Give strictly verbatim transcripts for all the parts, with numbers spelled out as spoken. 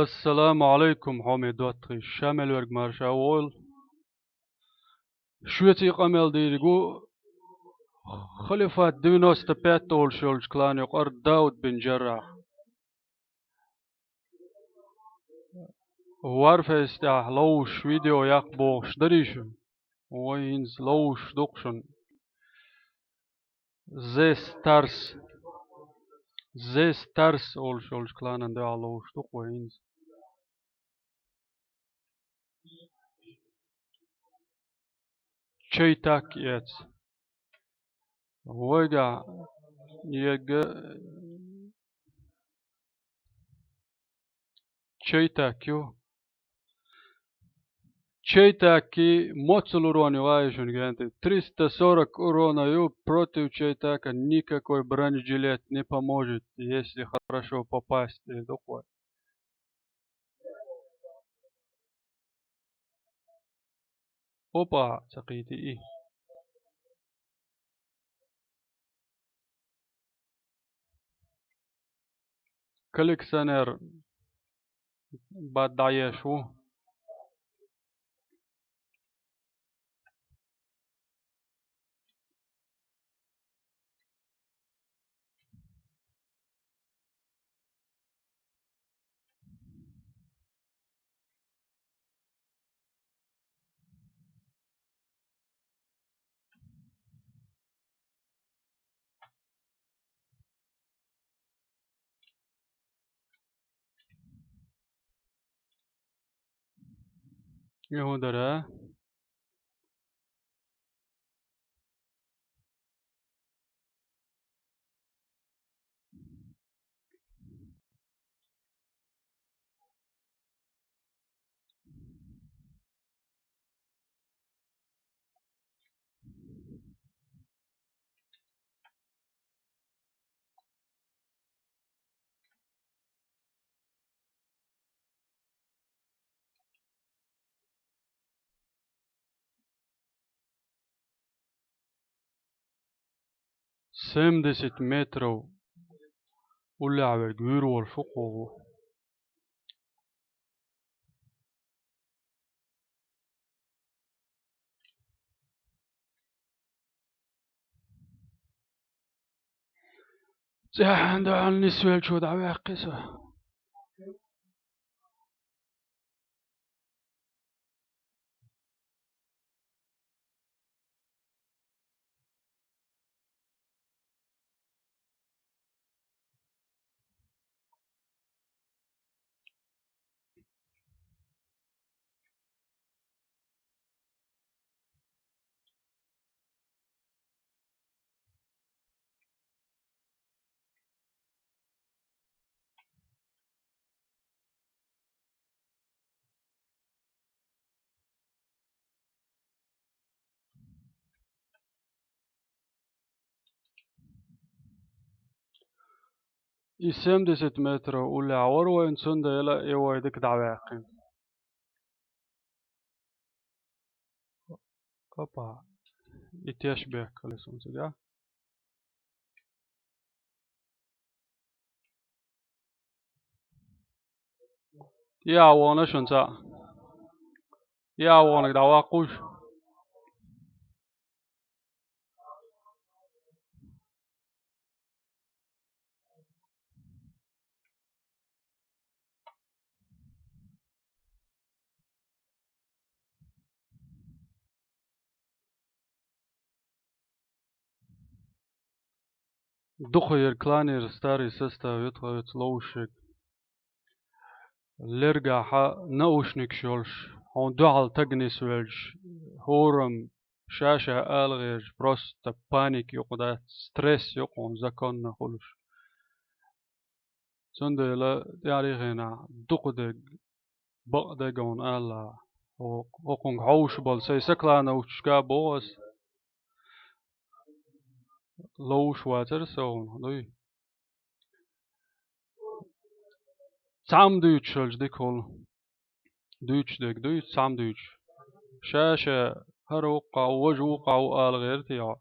Ассаламу Ӏалайкум, хьоме доттагӀий, ша мел верг марша войла. Шуьца и къамел дийриг ву Халифат девяносто пять олуш йолчу клана юкъара Дауд бин Джаррахь. Варфейс тӀехь ловзуш видео яккха бохуш дарий шу? Вай хӀинца ловзуш ду-кх шуна. Зес Тарс. Зес Тарс олуш йолчу кланан дуьхьа ловзуш ду-кх вай хӀинца. Чай так эц. Вайгахь ега чай так ю. Чай таки моццул урон ю вай шуна генти. Триста сорок урона ю, против чай така никакой бронежилет не поможет, если хорошо попасть, э, дукхой. Опа, ца кхийти и. Коллекционер бад дӀаеш ву. И хӀун дара? Семьдесят метров уллехь верг вуьйр волуш ву кху ву. ЦӀеххьана дуьхьал нисвеллачо дӀаваьккхи со. И семьдесят метров уллехь вара вайн, цундела и вай дика дӀаваьккхина. Опа. И теш бехкале сунца, да? Я вона шунца. Я вонаг дӀаваккхуш. Дукха яра кланера старый состав ю тхоьца ловшиг. Лергахьа наушникаш йолуш, хьуна дуьхьал тагнис велча, хӀорам ша-ша ала гӀерташ, просто паника юкъа дац, стресс юкъа хьуна законна хуьлуш. Цундела тӀаьхьарий хенахь дукха дерг, бакъдерг хьуна ала, хӀокхунга хьовш болу сайн саклановчашка а боху ас. Ловш вацара со хьуна, дуй? Цхьамма дуьйцуш хилча дика хуьлу. Дуьйцуш дерг дуьйцу, цхьамма дуьйцуш. Ша-ша, хӀара вукхахь ву, важа вукхахь ву ала гӀерта хьо.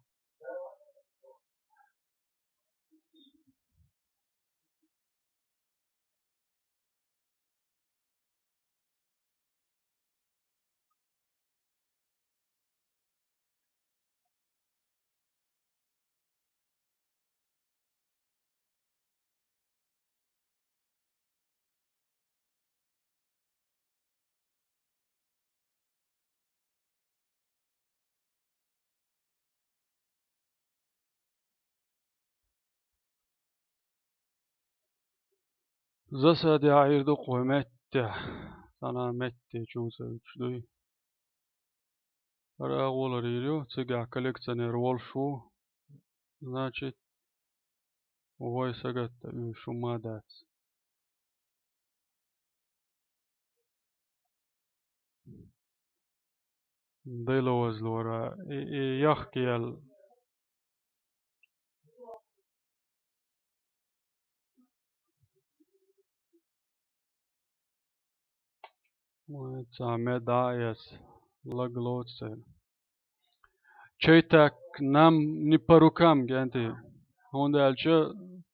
Засада яхьийр ду-кх вай меттехь. Цхьана метте чу ца вуьтуш дуй. ХӀара агӀолар йийр ю, цигахь коллекционер волуш ву. Значит, вай сагатта уьш хӀумма а дац. Дела вазлора, и, и яхка яьлла. Вай цхьа меда а эца, лаг лоцу церан. Чай так нам не по рукам, генти. ХӀунда аьлча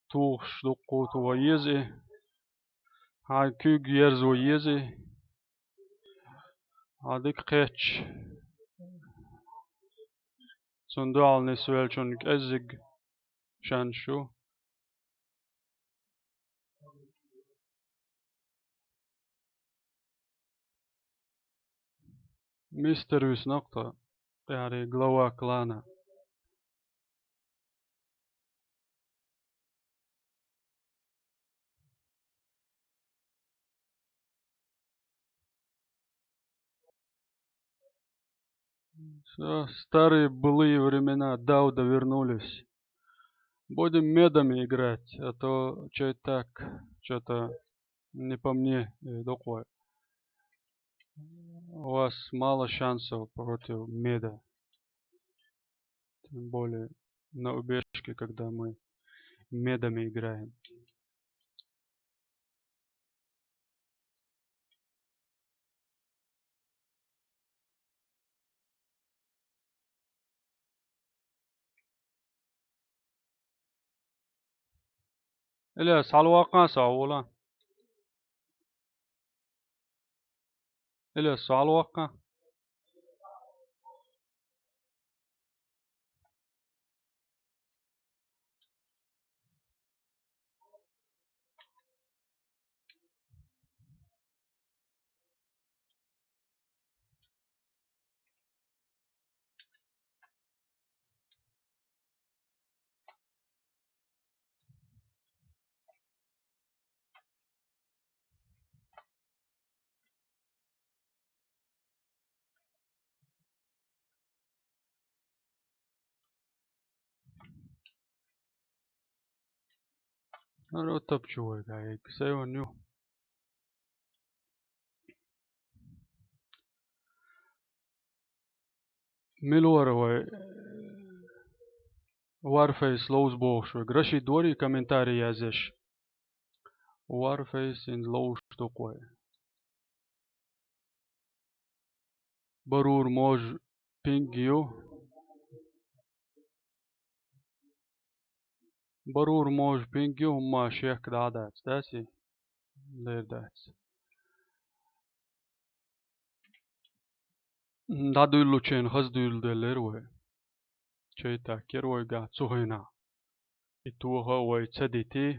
тухуш дуккху ту вай еза и. Хьан куьг ерзо еза и. Хьан дика кхетча. Цунна дуьхьал нисвеллачунна кӀеззиг шанс ю. Мистер висна-кх тхо, тӀаьхьарий глава клана. Всё, старые былые времена Дауда вернулись. Будем медами играть, а то чай так, чё-то не по мне, э, дукхой. У вас мало шансов против меда. Тем более на убежке, когда мы медами играем. Ильяс, хьалаваккхахьа со хьула. Ильяс, со хьалаваккхахьа. ХӀара тапчу вайга, сайван ю. Мила вара вай Warface ловза бохуш вайга? Рашид варий комментарий язъеш? Warface-ийн ловзуш ду-кх вай. Барур Мож пинг ю. Барур Мож пинг ю, хӀумма шек дӀа а дац, дац и? Лер дац. ДӀадуьйлучийн хаза дуьйладеллера вай. Чай так яра вайгахь цу хенахь. И тоха а вай ца дитий,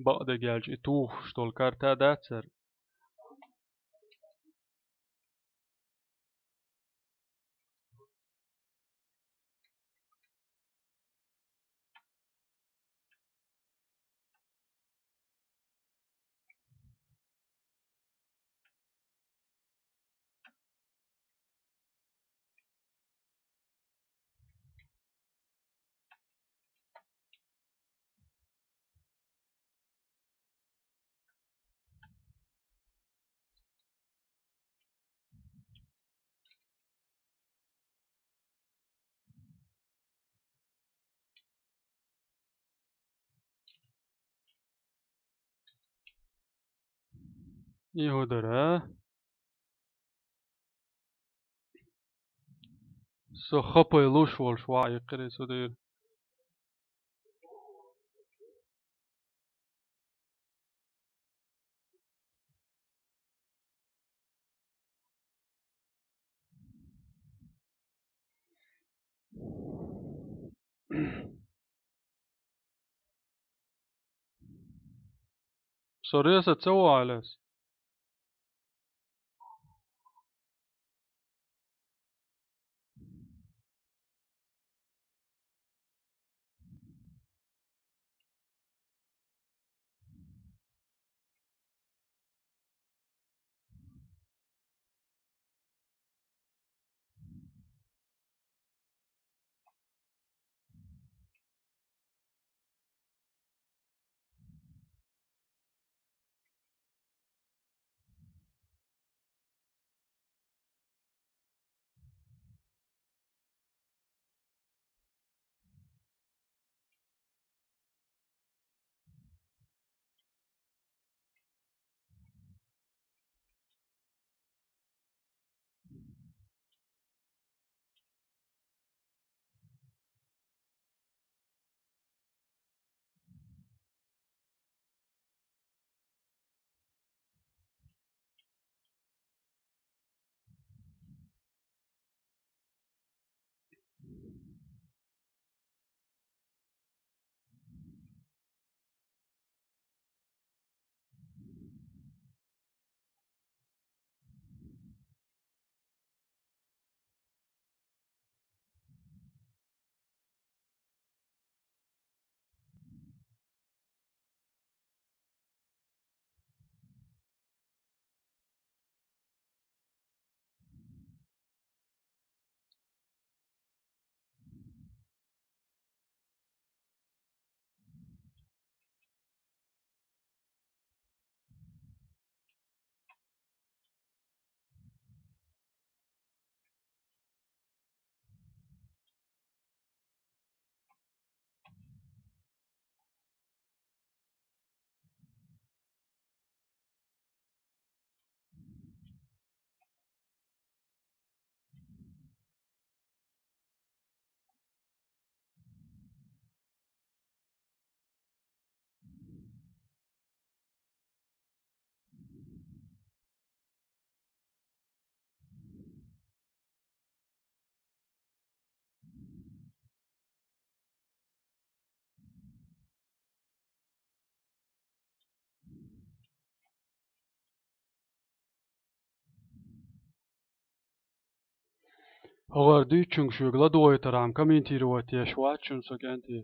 бакъдерг аьлча, и тухуш долу карта а дац хӀара. И хӀун дара? Со хапай луш волуш ваӀ йиккхира со дийр. Со реза ца валес. ХӀара дуьйцучуьнга шуьга ладогӀийтархьама комментировать еш вац шуна со, кӀентий.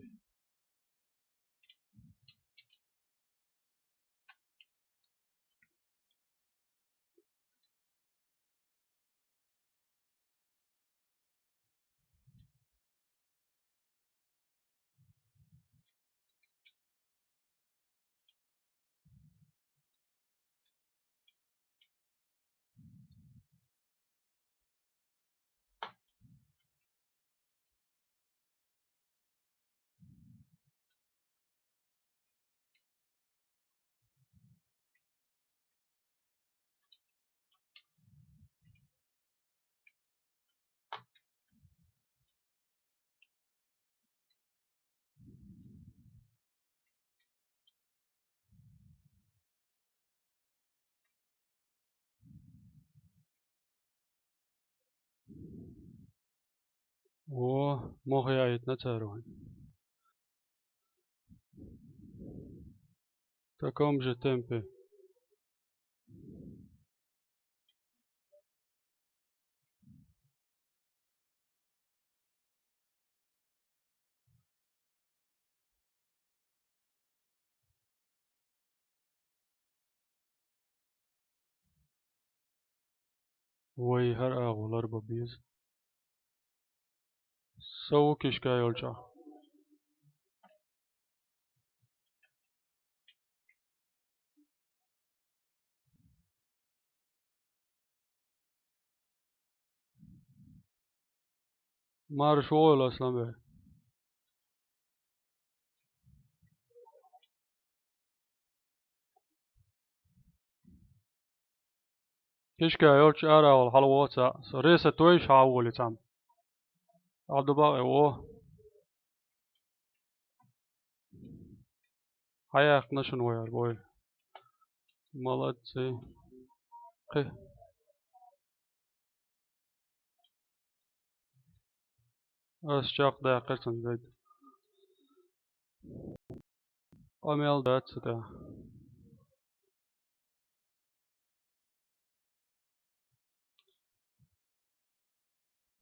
О, мохь яийтина цара вайн. В таком же темпе. Вай, хӀара агӀо ларба беза. Со ву кишка йолчохь. Марша вогӀийла, Асланбей. Кишка йолчу ара а волу хьала воцу а, со ресет вайша хьан а волу цхьамма. Ахьа ду бакъ, э, во. Хьан яьккхина шуна вай ара, бой? Молодцы. Кхи. Ас чекх даьккхира цунна гайта. Къамел дац ца тӀехь.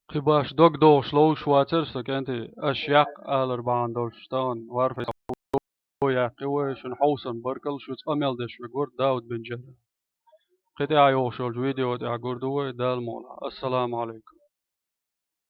Кхин баш дог дохуш ловзуш вацара со, кӀентий, аша яккха алар бахьана долуш тахана варфе. Яьккхи вай, шуна хьовсам баркалла, шуьца къамел деш вегора Дауд бен Джарра. Кхин тӀаьхьа йогӀуш йолчу видео тӀехь гур ду вай, Дала мукъ лахь. Ассаламу Ӏалайкум.